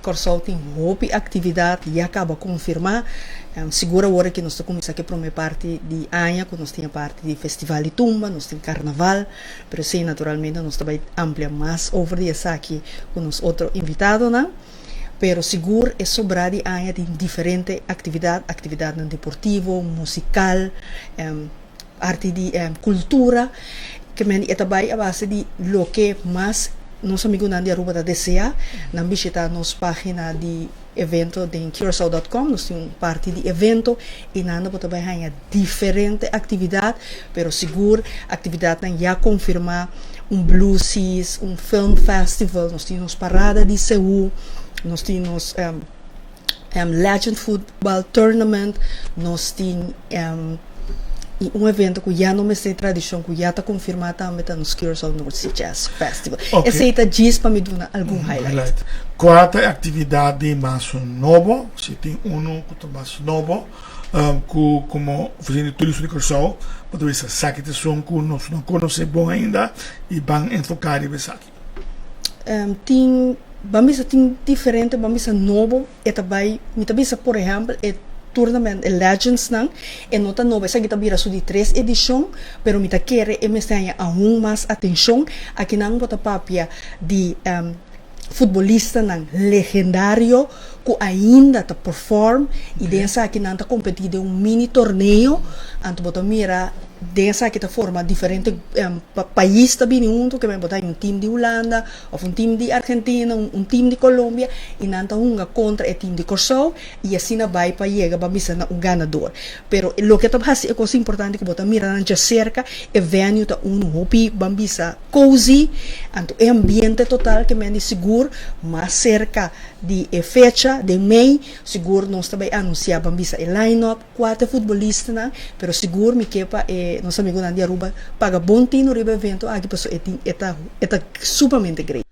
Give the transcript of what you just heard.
Kòrsou tin hopi aktividat ya kaba konfirmá. Sigur awor aki nos ta kuminsá ku e promé parti di aña ku nos tin e parti di Festival di Tumba, nos tin Karnaval, pero esei naturalmente nos ta bai amplia mas over di esaki ku nos otro invitadonan. Pero sigur e sobrá di aña tin diferente aktividat, aktividatnan deportivo, musikal, parti di kultura, ke men e ta bai a base di loke mas nos amigunan di Aruba ta deseá. Nan bishitá nos página di evento den Curaçao dot com, nos tin un parti di evento i nan bo ta bai haña diferente aktividat, pero sigur aktividatnan ya konfirmá, un Blue Seas, un film festival, nos tin nos parada di Seú, nos tin nos Legend Football Tournament, nos tin y un evento cu ya no mester tradicion cu ya ta confirma tambe ta nos Curaçao North Sea Jazz Festival. Ok. Esey ta djis pa mi duna algun highlight. Cua ta e actividad di mas nobo, si tin uno cu ta mas nobo, cu como oficina di turismo di Curaçao bo ta bisa esaki ta esun cu nos no conoce bon ainda y ban enfoca riba esaki? Tin, ban bisa tin diferente, ban bisa nobo e ta bai, mi ta bisa por ehempel e tournament, e Legends nan, e no ta nobo, esaki ta bira su di tres edishon, pero mi ta kere e mester haña aun mas atenshon. Akinan bo ta papia di futbolistanan legendario ku ainda ta perform i den esaki nan ta kompetí den un mini torneo, anto bo ta mira den esaki ta forma diferente pais ta bini huntu, ke men bo ta haña un tim di Hulanda òf un tim di Argentina, un tim di Colombia i nan ta hunga kontra e tim di Kòrsou i asina bai pa yega pa bisa na un ganador. Pero loke ta hasi e kos importante ku bo ta mira nan djaserka, e venue ta unu hopi ban bisa cozy, anto e ambiente total ke men di sigur mas serka di e fecha den mei, sigur nos ta bai anunsia ban bisa e line up, kua ta e futbolistanan, pero sigur mi ke pa e nos amigunan di Aruba paga bon tino riba e evento aki pasobra e tin e ta e ta sumamente great.